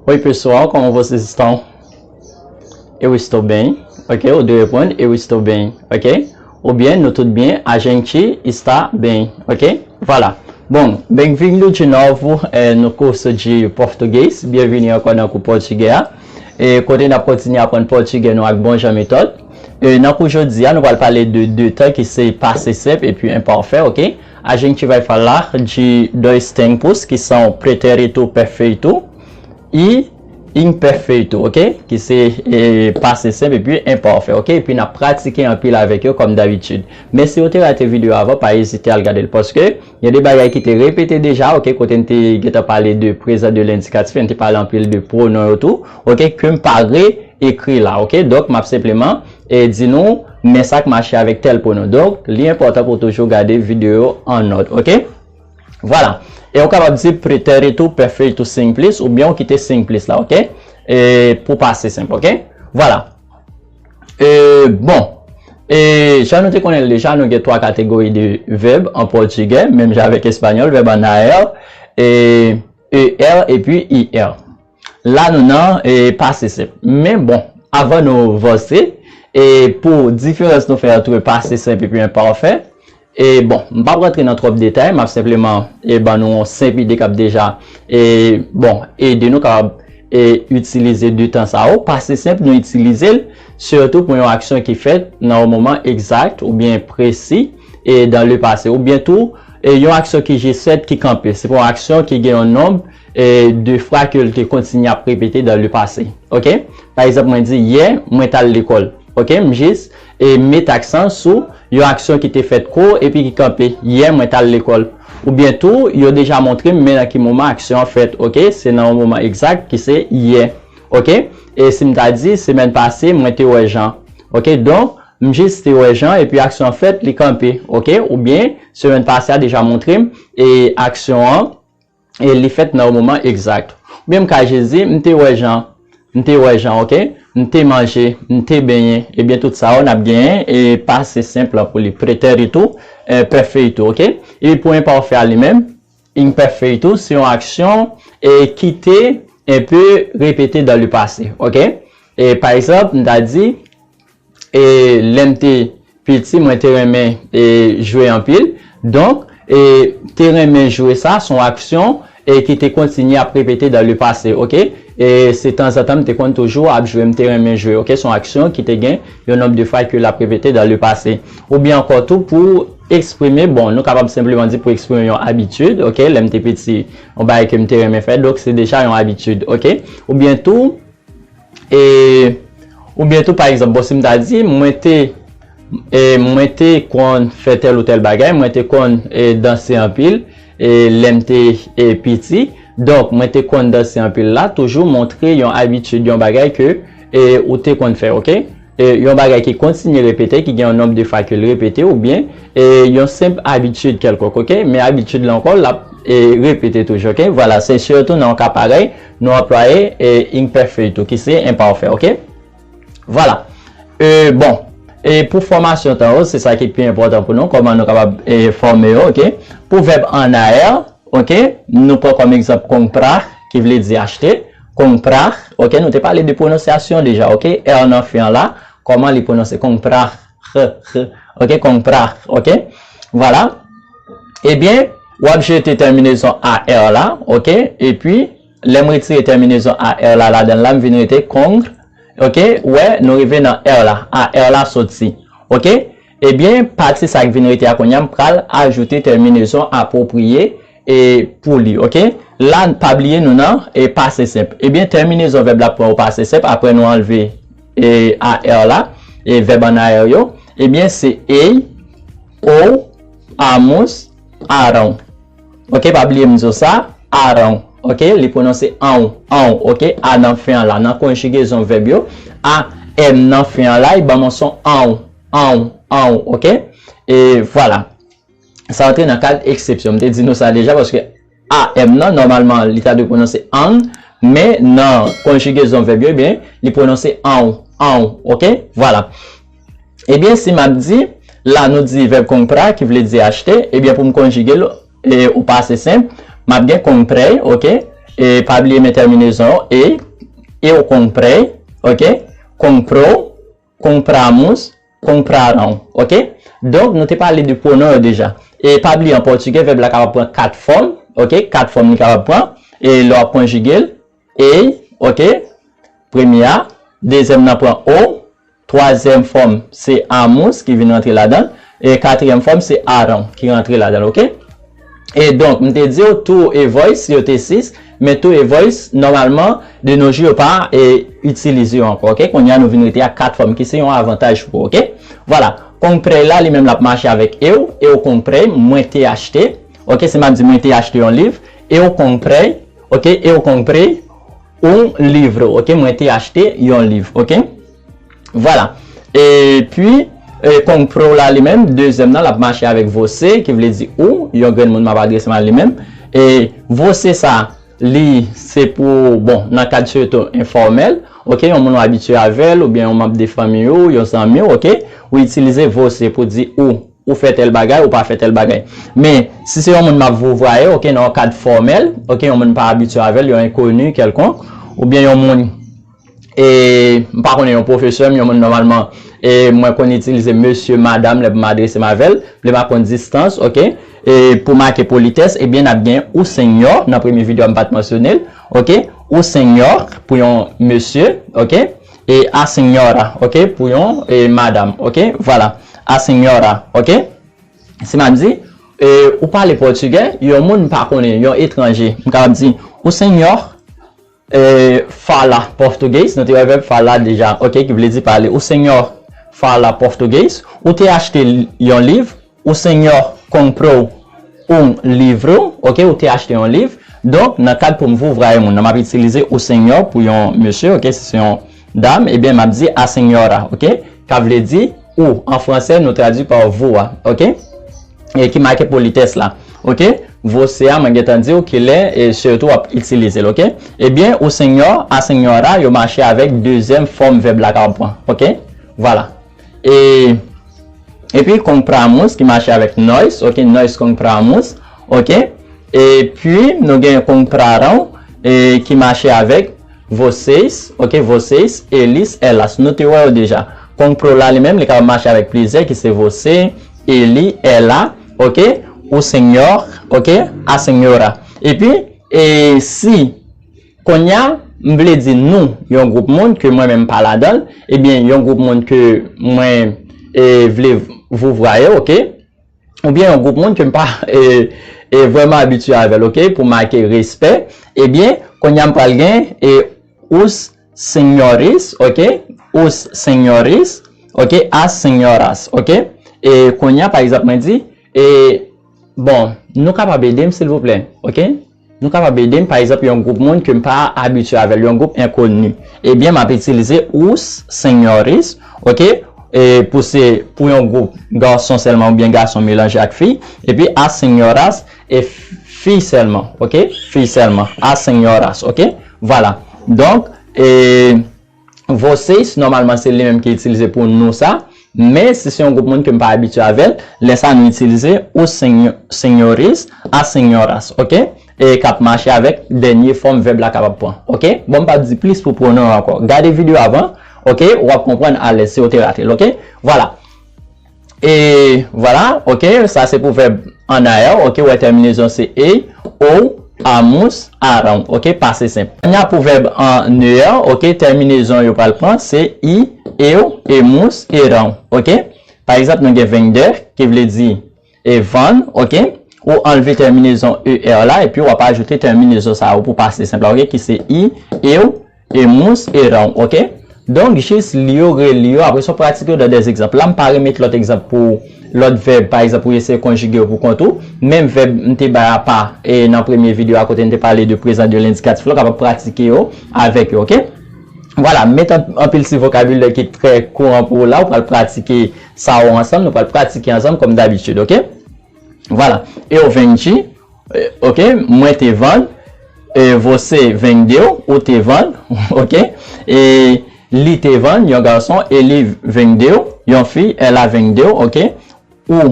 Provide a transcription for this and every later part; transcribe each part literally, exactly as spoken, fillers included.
Oi, pessoal, como vocês estão? Eu estou bem, ok? Ou dwe reponn, eu estou bem, ok? Oubyen, nou tout byen, a gente está bem, ok? Voilà. Bom, bem-vindo de novo eh, no curso de português. Byenveni ankò nan kou pòtigè a. E kote n ap kontinye aprann pòtigè nou ak bon jan metòd. E nan kou jodi a, nou pral pale de de tan ki se pase senp epi enpafè, ok? A gente vai falar de dois tempos, que são pretérito perfeito e imperfeito, ok? Ki se eh, pase senp epi enpafè, ok? Epi n ap pratike anpil avèk yo kòm dabitid. Men si w te rate videyo avan, pa ezite al gade l, paske gen de bagay ki te repete deja, ok? Kote n te gentan pale de prezan de lendikatif, n te pale anpil de pwonon yo tou, ok? Ke m pa re ekri la, ok? Donk, m ap senpleman eh, di nou, men sa k mache avèk tèl pwonon. Donk, li enpòtan pou w toujou gade videyo an nòt, ok? Vwala. E ou kapab di pretérito perfeito simples oubyen ou kite simples la, ok? E pou pase senp, ok? Vwala. E, bon. E jan nou te konnen l deja, nou gen twa kategori de vèb an pòtigè, menm jan avèk espanyòl, vèb an A R, e, E R epi I R. La nou nan e, pase senp. Men bon, avan nou vanse, e pou diferans nou fè ant pase senp epi enpafè, e bon, m p ap rantre nan twòp detay, m ap senpleman e, ban nou yon senp ide k ap deja e, bon, ede nou kapab e, itilize de tan sa yo. Pase senp, nou itilize l sitou pou yon aksyon ki fèt nan yon moman egzak oubyen presi e, dans le passé, oubyen tou e, yon aksyon ki jis fèt ki kanpe. Se pa yon aksyon ki gen yon nonb e, de fwa ke l te kontinye ap repete dans le passé. Ok? Pa egzanp, mwen di, yè, mwen t al lekòl. Ok? M jis e, met aksan sou yon aksyon ki te fèt kou epi ki kanpe. Yè, mwen t al lekòl. Oubyen tou, yo deja montre m men nan ki moman aksyon an fèt. Ok? Se nan yon moman egzak ki se yè. Ok? E si m ta di, semèn pase, mwen te wè Jan. Ok? Donk, m jis te wè Jan epi aksyon an fèt, li kanpe. Ok? Oubyen, semèn pase a deja montre m e aksyon an e li fèt nan yon moman egzak. Oubyen m ka jis di, m te wè Jan, m te wè Jan, ok? M te manje, m te benyen, ebyen tout sa yo n ap genyen e pase senp lan pou li, pretérito e, perfeito, ok? E pou enpafè a li menm, imperfeito se yon aksyon e ki te enpe repete dans le passé, ok? E pa egzanp, m ta di, e lè m te piti, mwen te renmen e, jwe anpil. Donk, e te renmen jwe sa, se yon aksyon e ki te kontinye ap repete dans le passé, ok? E se tanzantan m te konn toujou ap jwe, m te renmen jwe, ok? Se yon aksyon ki te gen yon nonb de fwa ke l ap repete dans le passé. Oubyen ankò tou, pou eksprime, bon, nou kapab senpleman di pou eksprime yon abitid, ok? Lè m te piti, yon bagay ke m te renmen fè, donk se deja yon abitid, ok? Oubyen tou, e, oubyen tou, pa egzanp, bon, si m ta di, mwen te, e, mwen te konn fè tèl ou tèl bagay, mwen te konn e, danse anpil e, lè m te e, piti. Donk, mwen te konn danse anpil la, toujou montre yon abitid, yon bagay ke e, ou te konn fè, ok? E, yon bagay ki kontinye repete, ki gen yon nonb de fwa ke l repete, oubyen e, yon senp abitid kèlkonk, ok? Men abitid la ankò, l ap e, repete toujou, ok? Vwala, se sitou nan yon ka parèy, nou anplwaye e, imperfeito, ki se enpafè, ok? Vwala. E, bon, e pou fòmasyon tan yo, se sa ki pi enpòtan pou nou, kòman nou kapab e, fòme yo, ok? Pou vèb an A R, ok, nou pran kòm egzanp comprar, ki vle di achte. Comprar, ok, nou te pale de pwononsyasyon deja, ok? R nan fen an la, kòman li pwononse? Comprar, h, h, ok, comprar, ok? Vwala. Ebyen, w ap jete tèminezon A R la, ok? Epi, lè m retire tèminezon A R la ladan l la, m vin rete con, ok? Ou wè, nou rive nan R la. A R la soti, ok? Ebyen, pati sa k vin rete a kounye a, m pral ajoute tèminezon apwopriye e, pou li, ok? La, pa bliye nou nan e, pase senp. Ebyen, tèminezon vèb la pran o pase senp, apre nou anlve e, A R la, e vèb an A R yo, ebyen, se ei, ou, amus, aran. Ok, pa bliye m di w sa, aran. Ok, li pwononse anw, anw. Ok, a nan fen an la, nan konjigezon vèb yo, a, m nan fen an la, li ban mwen son anw, anw, anw. Ok, e vwala. Sa antre nan kad eksepsyon. M te di nou sa deja, paske a, m nan, nòmalman, li ta dwe pwononse ann, men nan konjigezon vèb yo, ebyen, li pwononse anw, anw. Ok, vwala. Ebyen, si m ap di, la nou di vèb comprar, ki vle di achte, ebyen, pou m konjige l, e, o pase senp, m ap gen comprei, ok? E pa bliye men tèminezon yo, e, eu comprei, ok? Comprou, compramos, compraram, ok? Donk, nou te pale de pwonon yo deja. E pa bliye, an pòtigè, vèb la kapab pran kat fòm, ok? Kat fòm li kapab pran. E lè w ap konjige l, ei, ok? Premye a. Dezyèm nan pran ou. Twazyèm fòm, se amos ki vin rantre ladan l. E katriyèm fòm, se arão ki rantre ladan l, ok? E donk, m te di w, tu e vós, yo te sis, men tu e vós, nòmalman, de nos jours, yo pa e, itilize yo ankò, ok? Kounye a, nou vin rete ak kat fòm, ki se yon avantaj pou ou, ok? Vwala. Comprei la, li menm, l ap mache avèk eu, eu comprei, mwen te achte, ok? Si m ap di mwen te achte yon liv, eu comprei, ok? Eu comprei um livro, ok? Mwen te achte yon liv, ok? Vwala. Epi, e, comprou la li menm, dezyèm nan, l ap mache avèk você, ki vle di ou, yon grenn moun m ap adrese m a li menm. E você sa, li se pou, bon, nan kad sirtou enfòmèl, ok, yon moun ou abitye avè l, oubyen yon manm de fanmi ou, yon zanmi w, ok, ou itilize você pou di ou, ou fè tèl bagay, ou pa fè tèl bagay. Men, si se yon moun m ap vouvwaye, ok, nan yon kad fòmèl, ok, yon moun m pa abitye avè l, yon enkoni kèlkonk, oubyen yon moun e, m pa konnen, yon pwofesè m, yon moun nòmalman, e, mwen konn itilize mesye, madanm, lè pou m adrese m avè l, lè m ap pran distans, ok? E, pou make politès, ebyen, n ap gen o senhor, nan premye videyo a m pa t mansyone l, ok? O senhor, pou yon mesye, ok? E a senhora, ok? Pou yon, e, madanm, ok? Vwala, a senhora, ok? Si m ap di, e, ou pale pòtigè, yon moun m pa konnen, yon etranje, m kapab di, o senhor, e, fala português, nou te wè vèb fala deja, ok, ki vle di pale. O senhor fala português, ou te achte l-, yon liv, o senhor comprou um livro, ok, ou te achte yon liv. Donk, nan kad pou m vouvwaye moun nan, m ap itilize o senhor pou yon mesye, ok, si se yon dam, ebyen, m ap di a senhora, ok, ka vle di ou, an fransè, nou tradui pa vous a, ok? E ki make politès la, ok? Você a, mwen gentan di w kilè, e sirtou w ap itilize l, ok? Ebyen, o senhor, a senhora, yo mache avèk dezyèm fòm vèb la ka pran, ok? Vwala. E, epi, compramos, ki mache avèk nós, ok? Nós compramos, ok? Epi, nou gen compraram, e ki mache avèk vocês, ok, vocês, eles, elas. Nou te wè yo deja. Comprou la li menm, li kapab mache avèk plizyè, ki se você, ele, ela, ok, o senhor, ok, a senhora. Epi, e si, kounye a, m vle di nou, yon gwoup moun, ke mwen menm pa ladan l, ebyen, yon gwoup moun ke mwen, e, vle vouvwaye, ok, oubyen yon gwoup moun ke m pa, e, e, vrèman abitye avè l, ok, pou make respè, ebyen, kounye a m pral gen, e, os senhores, ok, os senhores, ok, as senhoras, ok, e, kounye a, pa egzanp, mwen di, e, bon, nou kapab ede m, silvouplè, ok? Nou kapab ede m, pa egzanp, yon gwoup moun ke m pa abitye avè l, yon gwoup enkoni. Ebyen, m ap itilize os senhores, ok? E pou se, pou yon gwoup gason sèlman oubyen gason melanje ak fi. Epi as senhoras, e fi sèlman, ok? Fi sèlman. As senhoras, ok? Vwala. Donk, e, vocês, nòmalman, se li menm ki itilize pou nou sa. Men, si se yon gwoup moun ke m pa abitye avè l, lè sa nou itilize os senho-, senhores, as senhoras, ok? E k ap mache avèk dènye fòm vèb la kapab pran, ok? Bon, m p ap di plis pou pwonon yo ankò. Gade videyo avan, ok? W ap konprann alèz si w te rate l, ok? Vwala. E vwala, ok, sa se pou vèb en arrière, ok, wè tèminezon se ei, ou, amos, arão, ok, pase senp. Kounye a pou vèb en er, ok, tèminezon yo pral pran se i, eu, emos, erão, ok. Pa egzanp, nou gen vender, ki vle di e vann, ok. Ou anlve tèminezon er la, epi w ap ajoute tèminezon sa yo pou pase senp la, ok, ki se i, eu, emos, erão, ok? Donk, jis li yo, reli yo, apre sa w pratike yo dans des exemples. La, m pa remèt lòt egzanp pou lòt vèb, pa egzanp, ou eseye konjige yo pou kont ou. Menm vèb m te bay apa, e nan premye videyo a kote m te pale de prezan de lendikatif la, w kapab pratike yo avèk yo, ok? Vwala, m met an-, anpil ti vokabilè ki trè kouran pou ou la, ou pral pratike sa yo ansanm, nou pral pratike ansanm kòm dabitid, ok? Vwala. Eu vendi, e, ok, mwen te vann, e, você vendeu, ou te vann, ok, e, li te vann, yon gason, ele vendeu, yon fi, ela vendeu, ok, o,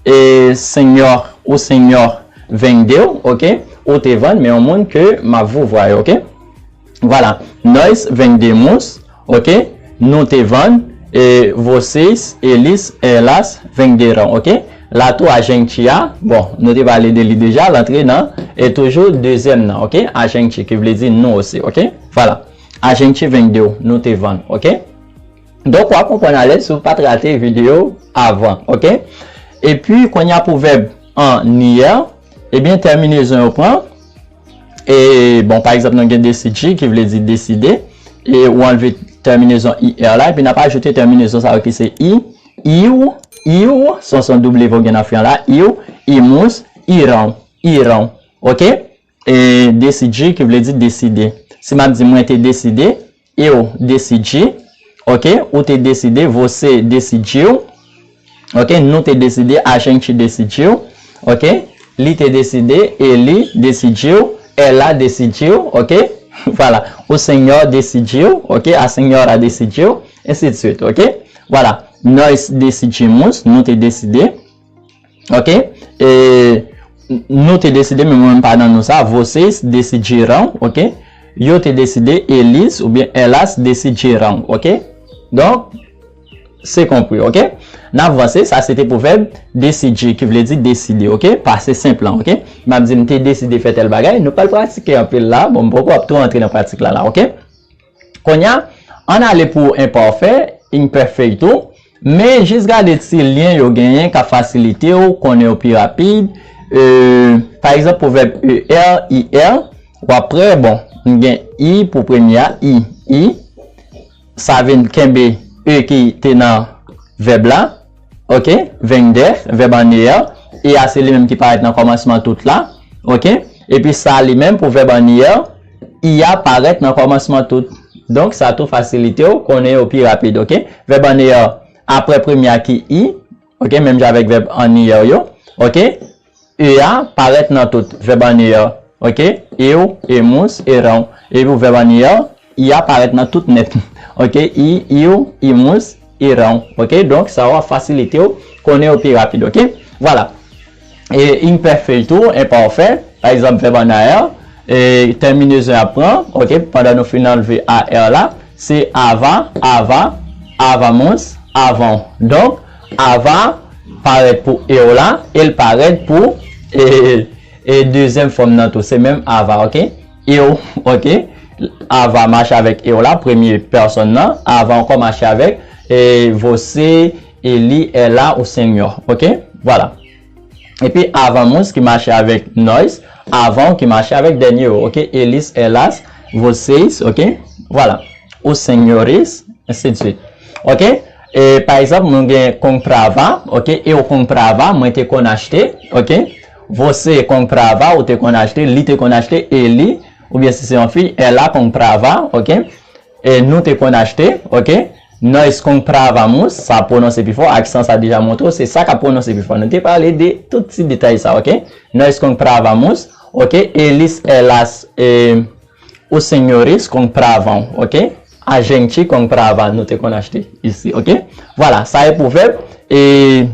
e, senhor, o senhor vendeu, ok, ou te vann, men yon moun ke m ap vouvwaye, oke? Vwala. Nós vendemos, oke? Nou te vann, e vocês, eles, elas venderam, oke? La tou, a gente a, bon, nou te pale de li deja, l antre nan, e toujou dezyèm nan, oke? A gente, ki vle di nou osi, oke? Vwala. A gente vendeu, nou te vann, oke? Donk, w ap konprann alèz si w pa t rate videyo avan, oke? Epi, kounye a pou vèb en I R, ebyen, tèminezon yo pran, e, bon, pa egzanp, nou gen decidir, ki vle di deside, e ou anlve tèminezon I R la, epi n ap ajoute tèminezon sa yo ki se i, iu, iu, se yon son W ou gen nan fen an la, iu, imos, irão, irão, oke? E decidir, ki vle di deside. Si m ap di mwen te deside, eu decidi, oke? Ou te deside, você decidiu, oke? Nou te deside, a gente decidiu, oke? Li te deside, ele decidiu, ela decidiu, oke? Vwala. O senhor decidiu, oke? A senhora decidiu, ainsi de suite, oke? Vwala. Nós decidimos, nou te deside, oke? E nou te deside, men mwen m pa nan nou sa, vocês decidirão, oke? Yo te deside, eles oubyen elas decidirão, oke? Donk, se konpri, oke? N ap vanse, sa se te pou vèb decidir, ki vle di deside, oke? Pase senp lan, oke? M ap di m te deside fè tèl bagay, nou pral pratike anpil la, bon, m poko ap tou antre nan pratik la, la, oke? Kounye a, ann ale pou enpafè, imperfeito, men jis gade ti lyen yo genyen k ap fasilite w konnen yo pi rapid. E, pa egzanp, pou vèb E R, I R, w ap prè, bon, m gen i pou premye a, i, i, sa vin kenbe e ki te nan vèb la, oke, vender, vèb an E R, e a se li menm ki parèt nan kòmansman tout la, oke, epi sa li menm pou vèb an E R, i a parèt nan kòmansman tout. Donk, sa tou fasilite w konnen yo pi rapid, oke? Vèb an E R, apre premye a ki i, oke, menm jan avèk vèb an E R yo, oke? E a parèt nan tout vèb an E R, oke? Eu, imos, irão. Epi pou vèb an E R, i a parèt nan tout nèt, oke? I, iu, imos, irão, oke? Donk, sa va fasilite w konnen yo pi rapid, oke? Vwala. E imperfeito, enpafè, pa egzanp, vèb an A R, e tèminezon y ap pran, oke, pandan nou fin anlve A R la, se ava, ava, avamos, avão. Donk, ava parèt pou eu la, e l parèt pou, e, e dezyèm fòm nan tou, se menm ava, oke? Eu, oke? Ava mache avèk eu la, premye pèsòn nan, ava ankò mache avèk, e você, ele, ela, o senhor, oke? Vwala. Epi avamos ki mache avèk nós, avão ki mache avèk dènye yo, oke? Eles, elas, vocês, oke? Vwala. Os senhores, ainsi de suite. Oke? E, pa egzanp, nou gen comprava, oke? Eu comprava, mwen te konn achte, oke? Você comprava, ou te konn achte, li te konn achte, ele, oubyen si se yon fi, ela comprava, oke? E nou te konn achte, oke? Nós comprávamos, sa pwononse pi fò, aksan sa deja montre w, se sa k ap pwononse pi fò. Nou te pale de tout ti detay sa, oke? Nós comprávamos, oke? Eles, elas, e os senhores compravam, oke? A gente comprava, nou te konn achte isi, oke? Vwala, sa e pou vèb, e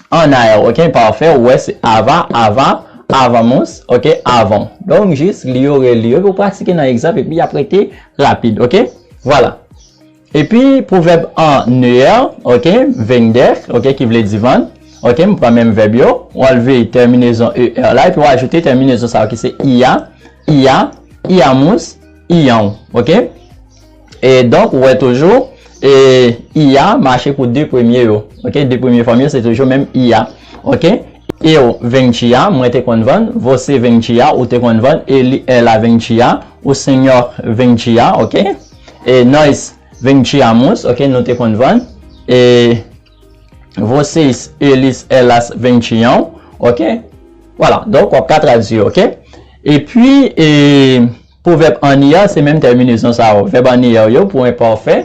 an A R, oke, pafè, ou wè se ava, ava, avamos, oke, avão. Donk, jis li yo, reli yo, epi w pratike nan egzanp, epi y ap rete rapid, oke? Vwala. Epi, pou vèb an E R, oke, vender, oke, ki vle di vann, oke, m pran menm vèb yo, w anlve tèminezon E R la, epi w ajoute tèminezon sa yo ki se ia, ia, iamos, ião, oke? E donk, ou wè toujou, e, ia mache pou de premye yo. Oke, de premye fòm yo, se toujou menm ia. Oke? Eu vendia, mwen te konn vann. Você vendia, ou te konn vann. Ele, ela vendia. O senhor vendia, oke? E nós vendíamos, oke, nou te konn vann. E vocês, eles, elas vendiam, oke? Vwala, donk w ap ka tradui, oke? Epi, e, pou vèb an E R, se menm tèminezon sa yo. Vèb an E R yo pou enpafè,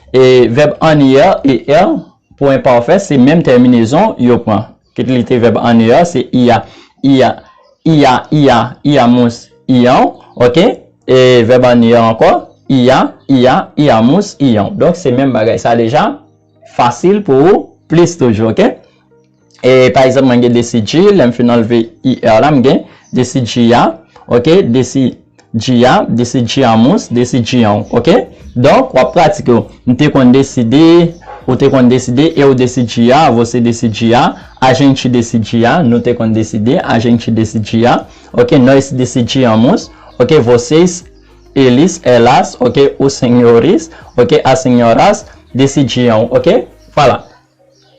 e vèb an E R, E R pou enpafè, se menm tèminezon yo pran. Kit li te vèb an E R, se ia, ia, ia, ia, iamos, ião, oke? E vèb an E R ankò, ia, ia, iamos, ião. Donk, se menm bagay sa deja, fasil pou ou, plis toujou, oke? E, pa egzanp, mwen gen decidir, lè m fin anlve I R la, m gen decidia, ok, decidía, decidíamos, decidían, ok? Donk, w ap pratike yo. M te konn deside, ou te konn deside, eu decidia, você decidia, a gente decidia, nou te konn deside, a gente decidia, ok? Nós decidíamos, ok? Vocês, eles, elas, ok? Os senhores, ok? As senhoras decidiam, ok? Voilà.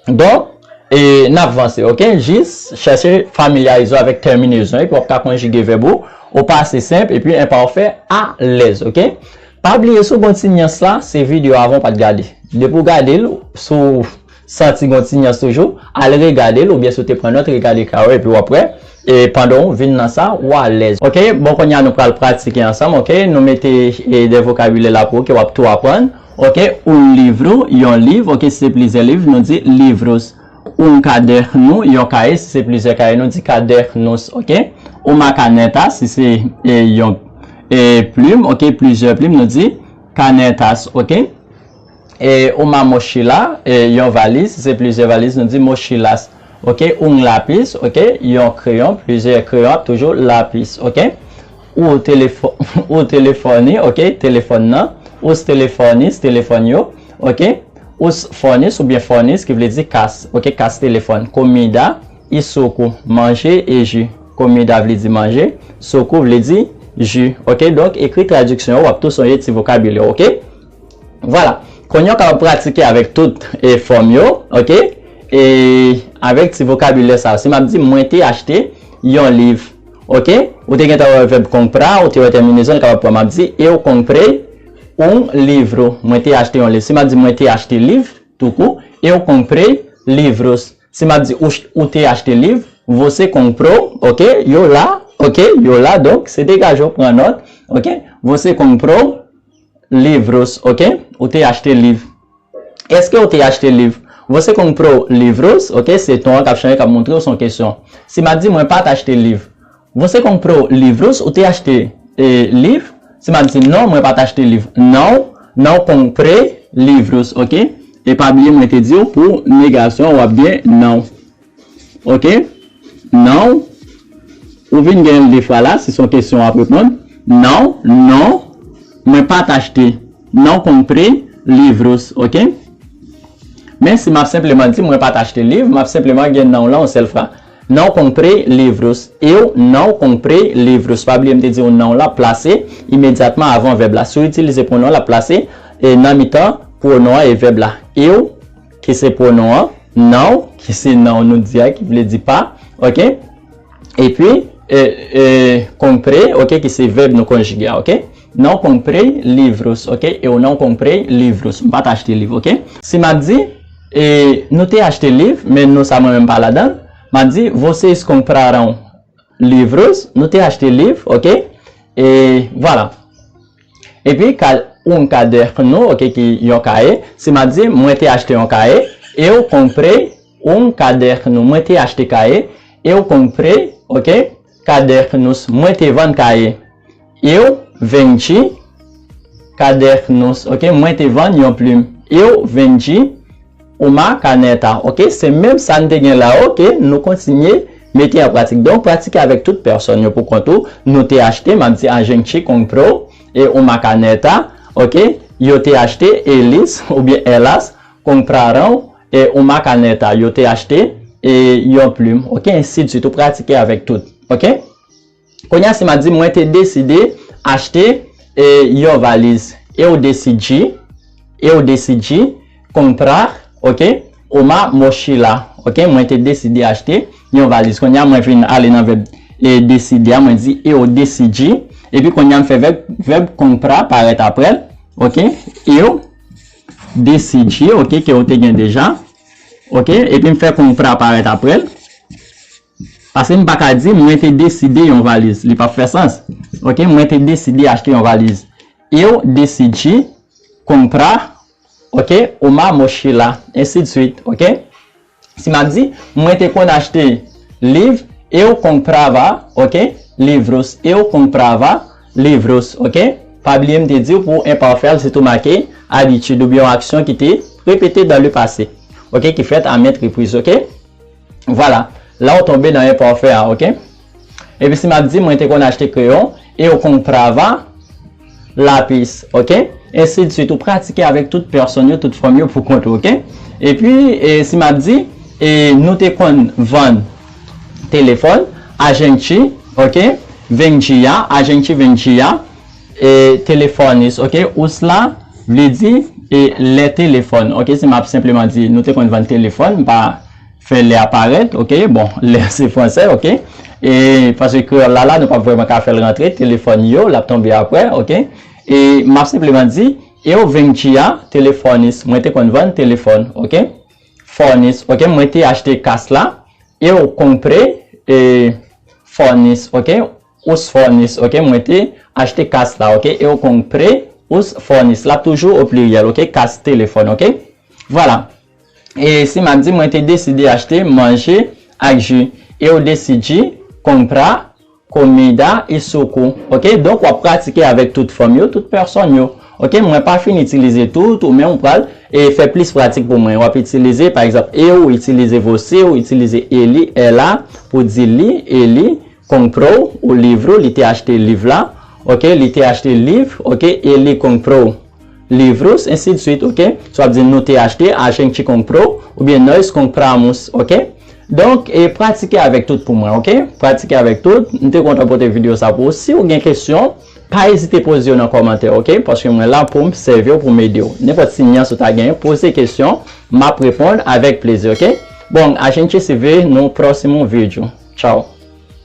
Donk, e, n ap vanse, ok? Jis chèche familyarize w avèk tèminezon, epi w ap ka konjige vèb ou, ou pase senp, epi enpafè alèz, ok? Pa bliye, si w gen ti nyans la, se videyo avan w pa t gade. Depi w gade l, si w santi gen ti nyans toujou, al regade l, oubyen si w te pran nòt, regade ka yo, epi w ap wè. E pandan w vin nan sa, w alèz. Ok, bon, kounye a nou pral pratike ansanm, ok? Nou mete, e, de vokabilè la pou ou ke w ap tou aprann. Ok, um livro, yon liv, ok, si se plizyè liv, nou di livros. Um caderno, yon kaye, si se plizyè kaye, nou di cadernos, ok? Uma caneta, si se, e, yon, e, plim, ok, plizyè plim, nou di canetas, ok? E, uma mochila, e, yon valiz, si se plizyè valiz, nou di mochilas, ok? Um lápis, ok? Yon kreyon, plizyè kreyon, toujou lápis, ok? O telefo-, o telefone, ok? Telefòn nan. Os telefones, telefòn yo, ok? Os fones oubyen fones, ki vle di kas, ok? Kas telefòn. Comida e suco, manje e ji. Comida vle di manje, suco vle di ji, ok? Donk, ekri tradiksyon yo, w ap tou sonje ti vokabilè, ok? Vwala. Kounye a w kapab pratike avèk tout, e, fòm yo, ok? E avèk ti vokabilè sa yo. Si m ap di, mwen te achte yon liv, ok? Ou te gentan wè vèb comprar, ou te wè tèminezon, l kapab pran. M ap di, eu comprei um livro. Mwen te achte yon liv. Si m ap di, mwen te achte liv, toukou, eu comprei livros. Si m ap di, ou, ou te achte liv, você comprou, ok? Yo la, ok? Yo la, donk, se degaje w pran nòt, ok? Você comprou livros, ok? Ou te achte liv. Èske ou te achte liv? Você comprou livros, ok? Se ton an k ap chanje, k ap montre w se yon kesyon. Si m ap di, mwen pa t achte liv. Você comprou livros? Ou te achte, e, liv? Si m ap di, non, mwen pa t achte liv. Não, não comprei livros, ok? E pa bliye, mwen te di w pou negasyon, w ap gen não. Ok? Não. Ou vin gen lefra la, si se yon kesyon w ap reponn. Não, não, mwen pa t achte. Não comprei livros, ok? Men si m ap senpleman di mwen pa t achte liv, m ap senpleman gen não la yon sèl fwa. Não comprei livros. Eu não comprei livros. Pa bliye m te di w não la plase imedyatman avan vèb la. Si w itilize pwonon la plase, e, nan mitan pwonon an e vèb la. Eu, ki se pwonon an, não, ki se não nou di a, ki vle di pa, ok? Epi, e, e, comprei, ok, ki se vèb nou konjige a, ok? Não comprei livros, ok? Eu não comprei livros. M pa t achte liv, ok? Si m ap di, e, nou te achte liv, men nou sa mwen menm pa ladan l, m ap di, vocês compraram livros, nou te achte liv, ok? E vwala. Epi, ka-, un caderno, ok, ki yon kaye. Si m ap di, mwen te achte yon kaye. Eu comprei um caderno, mwen te achte kaye. Eu comprei, ok, cadernos, mwen te vann kaye. Eu vendi cadernos, ok, mwen te vann yon plim. Eu vendi uma caneta, ok, se menm sa n te gen la, ok, nou kontinye mete an pratik. Donk, pratike avèk tout pèsòn yo pou kont ou. Nou te achte, m ap di, a gente comprou, e, uma caneta, ok, yo te achte, eles, oubyen elas, compraram, e, uma caneta, yo te achte, e, yon plim, ok, ensidsuit, ou pratike avèk tout, ok? Kounye a, si m a di, mwen te deside achte, e, yon valiz. Eu decidi, eu decidi comprar, ok, uma mochila, ok, mwen te deside achte yon valiz. Kounye a, mwen vin ale nan vèb, e, deside a, mwen di, eu decidi, epi kounye a, m fè vèb, vèb comprar parèt aprè l, ok, eu decidi, ok, ke ou te gen deja, ok, epi m fè comprar parèt aprè l. Paske m pa ka di, mwen te deside yon valiz. Li p ap fè sans. Ok, mwen te deside achte yon valiz. Eu decidi comprar, ok, uma mochila, ensidsuit, ok? Si m ap di, mwen te konn achte liv, eu comprava, ok, livros, eu comprava livros, ok? Pa bliye m te di w pou enpafè l, se tou make abitid oubyen yon aksyon ki te repete dans le passé, ok, ki fèt a maintes reprises, ok? Vwala, la w tonbe nan enpafè a, ok? Epi si m ap di, mwen te konn achte kreyon, eu comprava lápis, ok? Ensi de suite, ou pratike avèk tout pèsòn yo, tout fòm yo pou kont ou, ok? Epi, e, si m ap di, e, nou te konn vann telefòn, a gente, ok? Vendia, a gente vendia, e, telefones, ok? Os la vle di, e, lè telefòn, ok? Si m ap senpleman di, nou te konn vann telefòn, m pa fè lè a parèt, ok? Bon, lè se fransè, ok? E paske kreyòl la, la, nou p ap vrèman ka fè l rantre, telefòn yo, l ap tonbe apre, ok? E m ap senpleman di, eu vendia telefones, mwen te konn vann telefòn, ok? Fones, ok? Mwen te achte kas la, eu comprei, e, fones, ok? Os fones, ok? Mwen te achte kas la, ok? Eu comprei os fones. L ap toujou o pliryèl, ok? Kas telefòn, ok? Vwala. E si m ap di, mwen te deside achte manje ak ji. Eu decidi comprar comida e suco. Ok? Donk, w ap pratike avèk tout fòm yo, tout pèsòn yo. Ok? Mwen pa fin itilize tout, ou menm ou pral e fè plis pratik pou mwen. W ap itilize, pa egzanp, eu, ou itilize você, ou itilize ele, ela, pou di li, ele comprou o livro, li te achte liv la. Ok? Li te achte liv. Ok? Ele comprou livros, ensi de suite, ok? So w ap di nou te achte, a gente comprou, oubyen nós compramos, ok? Donk, e pratike avèk tout pou mwen, ok? Pratike avèk tout. M te kontan pote videyo sa pou ou. Si w gen kesyon, pa ezite poze yo nan kòmantè, ok? Paske mwen la pou m sèvi w, pou m ede w. Nenpòt si nyans ou ta genyen, poze kesyon, m ap reponn avèk plezi, ok? Bon, a gente se vê no próximo vídeo. Tchau!